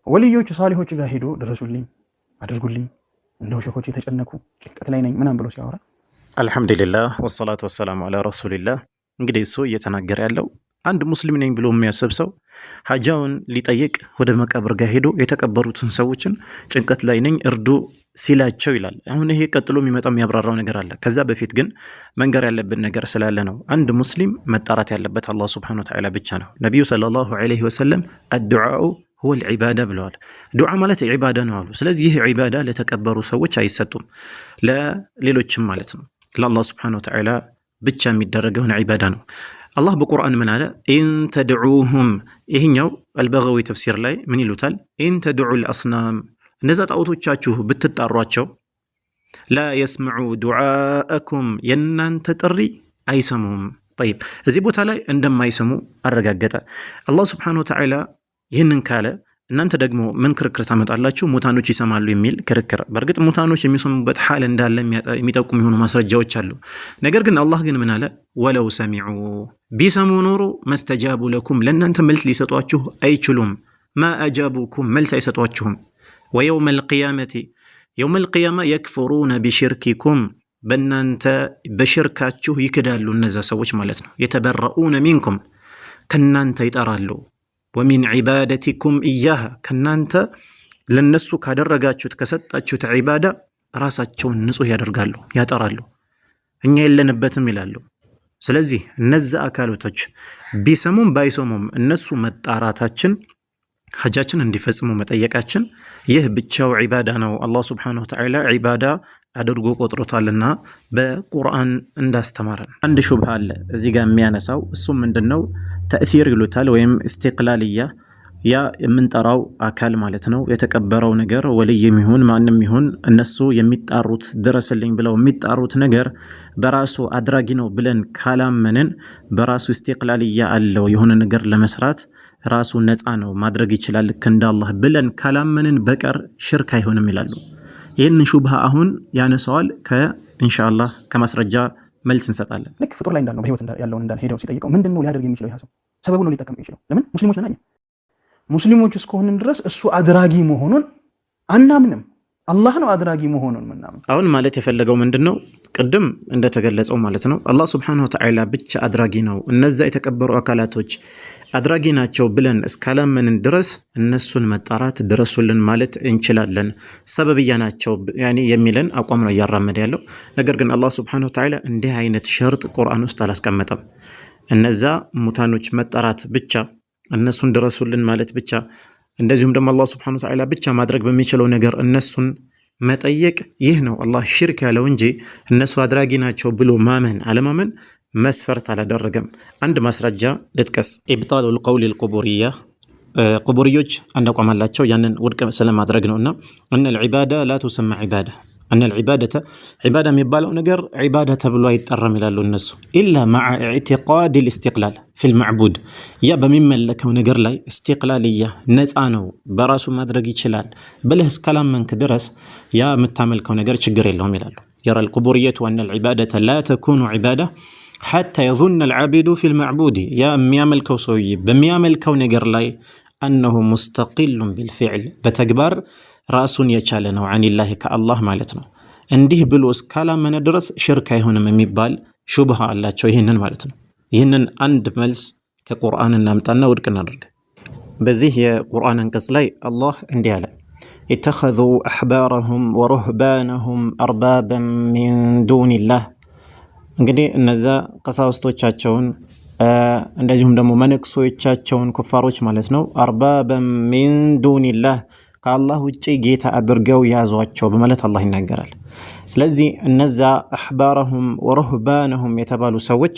ወልዮቹ ሳሊሆቹ ጋር ሄዶ ድረሱልኝ፣ አድርጉልኝ፣ እንደው ሸኾች የተጨነኩ ጭንቀት ላይ ነኝ ምናምን ብሎ ሲያወራ አልሐምዱሊላህ ወሰላቱ ወሰላሙ አላ ረሱሊላህ። እንግዲህ እሱ እየተናገረ ያለው አንድ ሙስሊም ነኝ ብሎ የሚያስብ ሰው ሀጃውን ሊጠይቅ ወደ መቃብር ጋር ሄዶ የተቀበሩትን ሰዎችን ጭንቀት ላይ ነኝ እርዱ ሲላቸው ይላል። አሁን ይሄ ቀጥሎ የሚመጣው የሚያብራራው ነገር አለ። ከዛ በፊት ግን መንገር ያለብን ነገር ስላለ ነው። አንድ ሙስሊም መጣራት ያለበት አላህ ሱብሓነሁ ወተዓላ ብቻ ነው። ነቢዩ ሰለላሁ ዐለይሂ ወሰለም አዱዓኡ ሁወል ዒባዳ ብለዋል። ዱዓ ማለት ዒባዳ ነው አሉ። ስለዚህ ይህ ዒባዳ ለተቀበሩ ሰዎች አይሰጡም፣ ለሌሎችም ማለት ነው። ለአላህ ሱብሓነሁ ወተዓላ ብቻ የሚደረገውን ዒባዳ ነው። አላህ በቁርአን ምን አለ? إن تدعوهم። ይህኛው አልበገዊ ተፍሲር ላይ ምን ይሉታል? إن تدعوا الأصنام፣ እነዛ ጣዖቶቻችሁ ብትጣሯቸው لا يسمعوا دعاءكم፣ የእናንተ ጥሪ አይሰሙም። طيب እዚህ ቦታ ላይ እንደማይሰሙ አረጋገጠ አላህ ስብሓነሁ ወተዓላ። ይህንን ካለ እናንተ ደግሞ ምን ክርክር ታመጣላችሁ? ሙታኖች ይሰማሉ የሚል ክርክር። በእርግጥ ሙታኖች የሚሰሙበት ሓል እንዳለ የሚጠቁም የሆኑ ማስረጃዎች አሉ። ነገር ግን አላህ ግን ምን አለ? ولو سمعوا፣ ቢሰሙ ኖሮ ما استجابوا لكم፣ ለእናንተ መልስ ሊሰጧችሁ አይችሉም። ما أجابوكم፣ መልስ አይሰጧችሁም። ويوم القيامة፣ يوم القيامة يكفرون بشرككم፣ በእናንተ በሽርካችሁ ይክዳሉ እነዛ ሰዎች ማለት ነው። يتبرؤون منكم፣ ከእናንተ ይጠራሉ። ومن عبادتكم إياها፣ ከእናንተ ለነሱ ካደረጋችሁት ከሰጣችሁት ዒባዳ ራሳቸውን ንጹህ ያደርጋሉ፣ ያጠራሉ። እኛ የለንበትም ይላሉ። ስለዚህ እነዛ አካላቶች ቢሰሙም ባይሰሙም እነሱ መጣራታችን፣ ሐጃችን እንዲፈጽሙ መጠየቃችን ይህ ብቻው ዒባዳ ነው። አላህ ስብሓነሁ ወተዓላ ዒባዳ አድርጎ ቆጥሮታልና በቁርአን እንዳስተማረን። አንድ ሹብሃ አለ እዚህ ጋር የሚያነሳው፣ እሱም ምንድን ነው? تأثير ይሉታል ወይም استقلالية፣ ያ የምንጠራው አካል ማለት ነው። የተቀበረው ነገር ወልይም ይሁን ማንም ይሁን እነሱ የሚጣሩት ድረስልኝ ብለው የሚጣሩት ነገር በራሱ አድራጊ ነው ብለን ካላመንን፣ በራሱ استقلالية አለው፣ የሆነ ነገር ለመስራት ራሱ ነፃ ነው፣ ማድረግ ይችላል ልክ እንደ አላህ ብለን ካላመንን በቀር ሽርክ አይሆንም ይላሉ። ይህንን ሹብሃ አሁን ያነሰዋል። ከኢንሻአላህ ከማስረጃ መልስ እንሰጣለን። ልክ ፍጡር ላይ እንዳልነው በህይወት ያለውን እንዳለ ሄደው ሲጠይቀው ምንድን ነው ሊያደርግ የሚችለው? ያ ሰው ሰበቡ ነው ሊጠቀም የሚችለው። ለምን? ሙስሊሞች ነን። ሙስሊሞች እስከሆንን ድረስ እሱ አድራጊ መሆኑን አናምንም። አላህ ነው አድራጊ መሆኑን ምናምን። አሁን ማለት የፈለገው ምንድን ነው? ቅድም እንደተገለጸው ማለት ነው አላህ ስብሐነሁ ወተዓላ ብቻ አድራጊ ነው። እነዛ የተቀበሩ አካላቶች አድራጊ ናቸው ብለን እስካላመንን ድረስ እነሱን መጣራት ድረሱልን ማለት እንችላለን። ሰበብያ ናቸው ያኔ የሚለን አቋም ነው እያራመደ ያለው። ነገር ግን አላህ ስብሐነሁ ወተዓላ እንዲህ አይነት ሸርጥ ቁርአን ውስጥ አላስቀመጠም። እነዛ ሙታኖች መጠራት ብቻ፣ እነሱን ድረሱልን ማለት ብቻ፣ እንደዚሁም ደግሞ አላህ ስብሐነሁ ወተዓላ ብቻ ማድረግ በሚችለው ነገር እነሱን መጠየቅ፣ ይህ ነው አላህ ሽርክ ያለው እንጂ እነሱ አድራጊ ናቸው ብሎ ማመን አለማመን መስፈርት አላደረገም። አንድ ማስረጃ ልጥቀስ። إبطال القول القبورية፣ ቁቡርዮች አንድ አቋም አላቸው። ያንን ውድቅ ስለማድረግ ነው እና أن العبادة لا تسمى عبادة، أن العبادة፣ ዒባዳ የሚባለው ነገር ዒባዳ ተብሎ አይጠራም ይላሉ እነሱ፣ إلا مع اعتقاد الاستقلال في المعبود፣ ያ በሚመለከው ነገር ላይ استقلالية ነፃ ነው፣ በራሱ ማድረግ ይችላል ብለህ እስካላመንክ ድረስ ያ የምታመልከው ነገር ችግር የለውም ይላሉ። يرى القبورية أن العبادة لا تكون عبادة حتى يظن العابد في المعبود፣ ያ የሚያመልከው ሰውዬ በሚያመልከው ነገር ላይ أنه مستقل بالفعل፣ በተግባር ራሱን የቻለ ነው፣ عن الله፣ ከአላህ ማለት ነው። እንዲህ ብሎ እስካላመነ ድረስ ሽርክ አይሆንም የሚባል ሹብሃ አላቸው። ይህንን ማለት ነው። ይህንን አንድ መልስ ከቁርአን እናምጣና ውድቅ እናደርግ። በዚህ የቁርአን አንቀጽ ላይ አላህ እንዲህ አለ፣ اتخذوا أحبارهم ورهبانهم أربابا من دون الله። እንግዲህ እነዛ ቀሳውስቶቻቸውን እንደዚሁም ደግሞ መነኩሴዎቻቸውን ኩፋሮች ማለት ነው፣ أربابا من دون الله፣ ከአላህ ውጭ ጌታ አድርገው ያዟቸው በማለት አላህ ይናገራል። ስለዚህ እነዛ أحبارهم ورهبانهم የተባሉ ሰዎች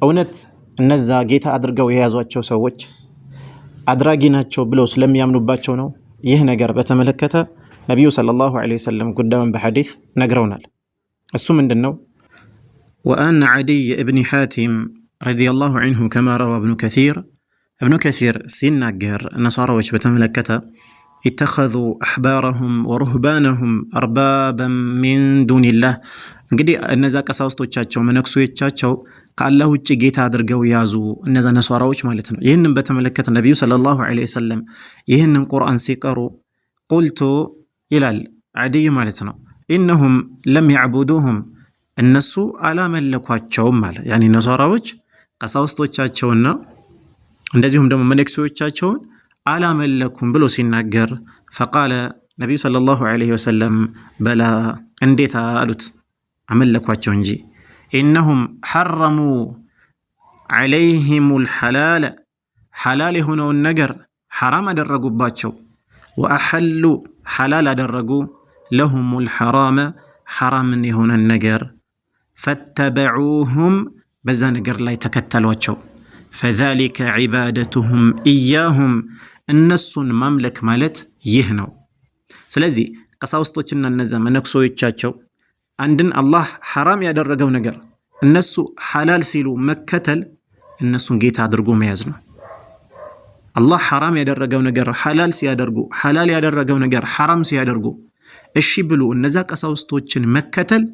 እውነት እነዛ ጌታ አድርገው የያዟቸው ሰዎች አድራጊ ናቸው ብለው ስለሚያምኑባቸው ነው? ይህ ነገር በተመለከተ ነቢዩ ሰለላሁ ዐለይሂ ወሰለም ጉዳዩን በሐዲስ ነግረውናል። እሱ ምንድን ነው? وعن عدي بن حاتم رضي الله عنه كما روى ابن كثير፣ እብኑ ከሲር ሲናገር ነሳራዎች በተመለከተ اتخذوا أحبارهم ورهبانهم أربابا من دون الله፣ እንግዲህ እነዛ ቀሳውስቶቻቸው መነኩሴዎቻቸው ከአላህ ውጭ ጌታ አድርገው ያዙ፣ እነዛ ነሷራዎች ማለት ነው። ይህንን በተመለከተ ነቢዩ صلى الله عليه وسلم ይህንን ቁርአን ሲቀሩ قلت ይላል ዓዲይ ማለት ነው፣ إنهم لم يعبدوهم እነሱ አላመለኳቸውም አለ። يعني ነሷራዎች ቀሳውስቶቻቸውና እንደዚሁም ደግሞ መነኩሴዎቻቸውን አላመለኩም ብሎ ሲናገር فقال ነቢዩ صلى الله عليه وسلم بلى እንዴታ አሉት፣ አመለኳቸው እንጂ إنهم حرموا عليهم الحلال ሐላል የሆነውን ነገር ሐራም አደረጉባቸው፣ وأحلوا ሐላል አደረጉ፣ لهم الحرام ሐራምን የሆነን ነገር፣ فاتبعوهم በዛ ነገር ላይ ተከተሏቸው። فذلك عبادتهم إياهم እነሱን ማምለክ ማለት ይህ ነው። ስለዚህ ቀሳውስቶችና እነዛ መነኩሴዎቻቸው አንድን አላህ ሐራም ያደረገው ነገር እነሱ ሐላል ሲሉ መከተል እነሱን ጌታ አድርጎ መያዝ ነው። አላህ ሐራም ያደረገው ነገር ሐላል ሲያደርጉ፣ ሐላል ያደረገው ነገር ሐራም ሲያደርጉ እሺ ብሎ እነዛ ቀሳውስቶችን መከተል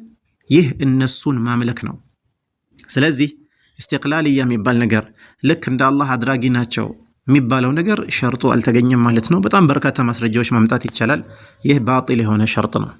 ይህ እነሱን ማምለክ ነው። ስለዚህ استقلالية የሚባል ነገር ልክ እንደ አላህ አድራጊ ናቸው የሚባለው ነገር ሸርጡ አልተገኘም ማለት ነው። በጣም በርካታ ማስረጃዎች ማምጣት ይቻላል። ይህ باطل የሆነ ሸርጥ ነው።